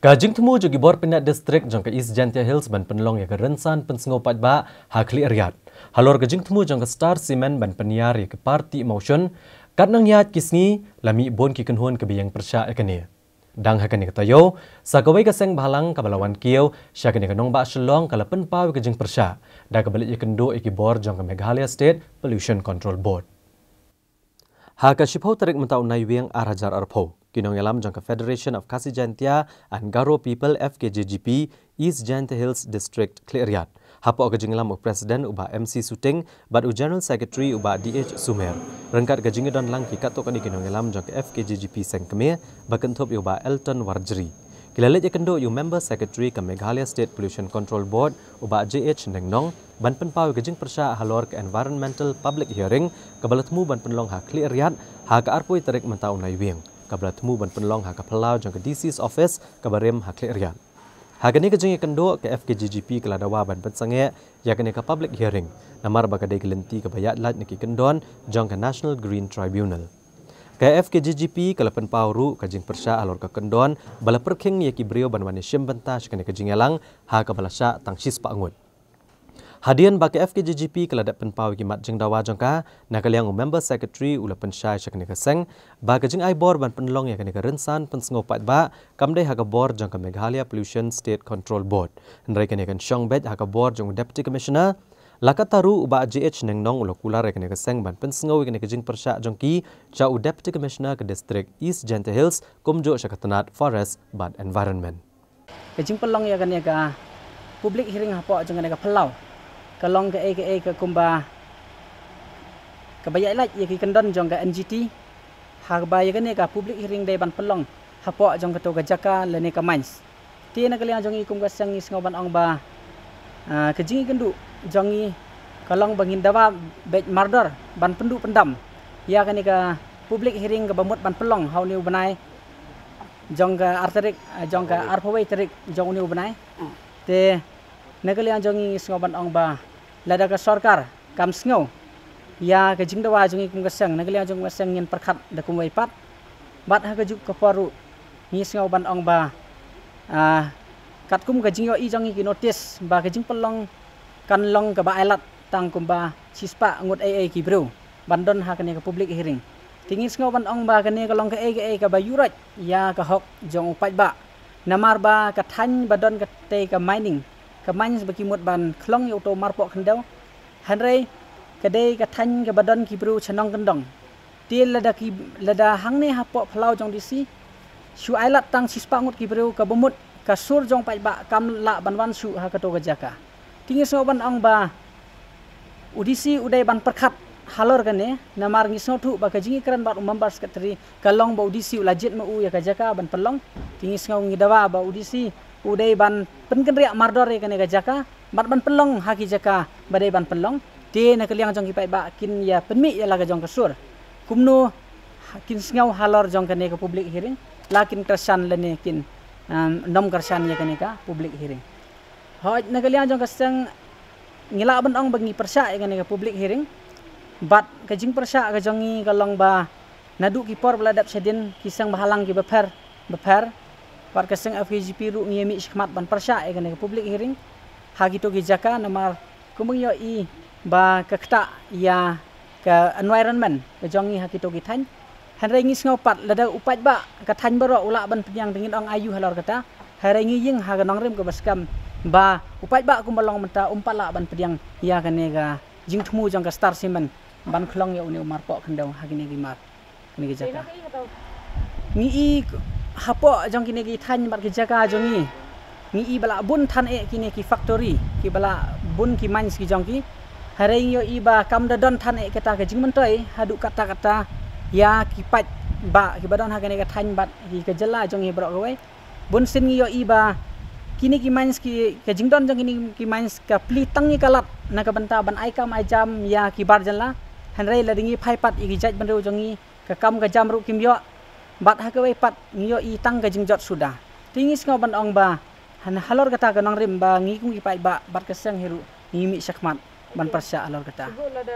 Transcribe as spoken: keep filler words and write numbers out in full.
Ka jingthmu jong ki bor pyniaid district jong ka East Jaintia Hills ban pynlong ïa ka rynsan pynsngew paidbah ha Khliehriat halor ka jingthmu jong ka Star Cement ban pynïar ïa ka parti mawshun katba nang ïaid ki sngi la mih bun ki kynhun kiba ïeng pyrshah ïa kane. Dang ha kane ka taïew, sa kawei ka seng bhalang kaba la wan kiew sha kane ka nongbah Shillong ka la pynpaw ïa ka jingpyrshah da kaba leit ïakynduh ïa ki bor jong ka Meghalaya State Pollution Control Board. Ha ka shiphew tarik mynta u Naiwieng ar hajar arphew, ki nongïalam jong ka Federation of Khasi Jaintia and Garo People, F K J G P, East Jaintia Hills District Khliehriat, hapoh ka jingïalam u President u Bah M C Suting bad u General Secretary u Bah D H Sumer, ryngkat ka jingïadon lang ki katto katne ki nongïalam jong ka F K J G P seng kmie ba kynthup ïa u Bah Elton Warjri. Ki la leit ïakynduh ïa u Member Secretary ka Meghalaya State Pollution Control Board u Bah J H Nengnong ban pynpaw ïa ka jingpyrshah halor ka Environmental Public Hearing kaba la thmu ban pynlong ha Khliehriat ha ka arphew tarik mynta u Naiwieng, kaba la thmu ban pynlong ha ka phyllaw jong ka D C's office kaba rim ha Khliehriat. Ha kane ka jingïakynduh, ka F K J G P ka la dawa ban pynsangeh ïa kane ka public hearing namar ba ka dei ka lynti kaba ïaid lait na ki kyndon jong ka National Green Tribunal. Ka F K J G P ka la pynpaw ruh ka jingpyrshah halor ka kyndon ba la pyrkhing ïa ki briew ban wan ïashim bynta sha kane ka jingïalang ha kaba la shah tang shispah ngut. Hadien ba ka F K J G P ka la dep pynpaw ïa ki mat jingdawa jong ka, na ka liang u Member Secretary u la pynshai sha kane ka seng ba ka jingai bor ban pynlong ïa kane ka rynsan pynsngew paidbah kam dei ha ka bor jong ka Meghalaya Pollution State Control Board, hynrei kane kan shong beit ha ka bor jong u Deputy Commissioner. La katta ruh u Bah J H Nengnong u la kular ïa kane ka seng ban pynsngew ïa kane ka jingpyrshah jong ki sha u Deputy Commissioner ka District East Jaintia Hills kumjuh sha ka tnat Forest bad Environment. Ka jingpynlong ïa kane ka public hearing hapoh jong kane ka phyllaw ka long kaei kaei ka kumba kaba ïaid lait ïa ki kyndon jong ka N G T, ha kaba ïa kane ka public hearing dei ban pynlong hapoh jong kato ka jaka lane ka mines. Te na ka liang jong ngi kum ka seng ngi sngew ban ong ba, ah, ka jingïakynduh jong ngi ka long ba ngin dawa beit mardor ban pynduh pyndam ïa kane ka public hearing kaba mut ban pynlong ha une u bnai jong ka ar tarik, ah, jong ka arphew wei tarik jong une u bnai. Te na ka liang jong ngi ngi sngew ban ong ba lada ka sorkar kam sngew ïa ka jingdawa jong ngi kum ka seng, na ka liang jong ka seng ngin pyrkhat da kumwei pat. Bad ha kajuh ka por ruh ngi sngew ban ong ba, ah, katkum ka jingïohi jong ngi ki notice ba ka jingpynlong kan long kaba ailad tang kumba shispah ngut eiei ki briew ban don ha kane ka public hearing. Te ngi sngew ban ong ba kane ka long kaei kaei kaba ïuhroit ïa ka hok jong u paidbah. Namar ba ka thaiñ ba don katei ka mining, ka mines ba ki mut ban khlong ïa uto u marpoh khyndew, hynrei ka dei ka thaiñ kaba don ki briew sha nongkyndong. Te lada ki, lada hangne hapoh phyllaw jong D C shu ailad tang shispah ngut ki briew kaba mut ka sur jong u paidbah kam lah ban wan shuh ha kato ka jaka. Te ngi sngew ban ong ba u D C u dei ban pyrkhat halor kane, namar ngi sngewthuh ba ka jingïakren bad u Member Secretary ka long ba u D C u la jied ma u ïa ka jaka ban pynlong. Te ngi sngew ngi dawa ba u D C u dei ban pynkynriah mardor ïa kane ka jaka bad ban pynlong ha ki jaka ba dei ban pynlong. Te na ka liang jong ki paidbah kin ïa pynmih ïa la ka jong ka sur kumno kin sngew halor jong kane ka public hearing, la kin kyrshan lane kin, um, nym kyrshan ïa kane ka public hearing. Hooid, na ka liang jong ka seng ngi lah ban ong ba ngi pyrshah ïa kane ka public hearing. Bad ka jingpyrshah ka jong ngi ka long ba naduh ki por ba la dep shadien ki seng bhalang kiba pher bapher bad ka seng F K J P ruh ngi ïa mih shakhmat ban pyrshah ïa kane ka public hearing ha kito ki jaka, namar kumba ngi ïohi ba ka ktah ïa ka environment ka jong ngi ha kito ki thaiñ. Hynrei ngi sngew pat lada u paidbah ka thaiñ baroh u lah ban pdiang, te ngin ong aiu halor kata. Hynrei ngi ïeng ha ka nongrim kaba skhem ba u paidbah kumba long mynta um pat lah ban pdiang ïa kane ka jingthmu jong ka Star Cement ban khlong ïa une u marpoh khyndew ha kine ki mar, kine ki jaka. Ngi i hapoh jong kine ki thaiñ bad ki jaka jong ngi, ngi i ba la bun than eh kine ki factory, kiba la bun ki mines ki jong ki. Hynrei ngi ïohi ba kam da don than eh kata ka jingmyntoi haduh katta katta ïa ki paidbah kiba don ha kane ka thaiñ bad ki ka jylla jong ngi baroh kawei. Bunsien ngi ïohi ba kine ki mines ki, ka jingdon jong kine ki mines ka plie tang ïa ka lad na ka bynta ban ai kam ai jam ïa ki bar jylla. Hynrei lada ngi phai pat ïa ki jaitbynriew jong ngi, ka kam ka jam ruh kim ïoh. Bad ha kawei pat ngi ïohi tang ka jingjot suda. Te ngi sngew ban ong ba halor kata ka nongrim ba ngi kum ki paidbah bad ka seng hi ruh ngi mih shakhmat ban pyrshah halor kata.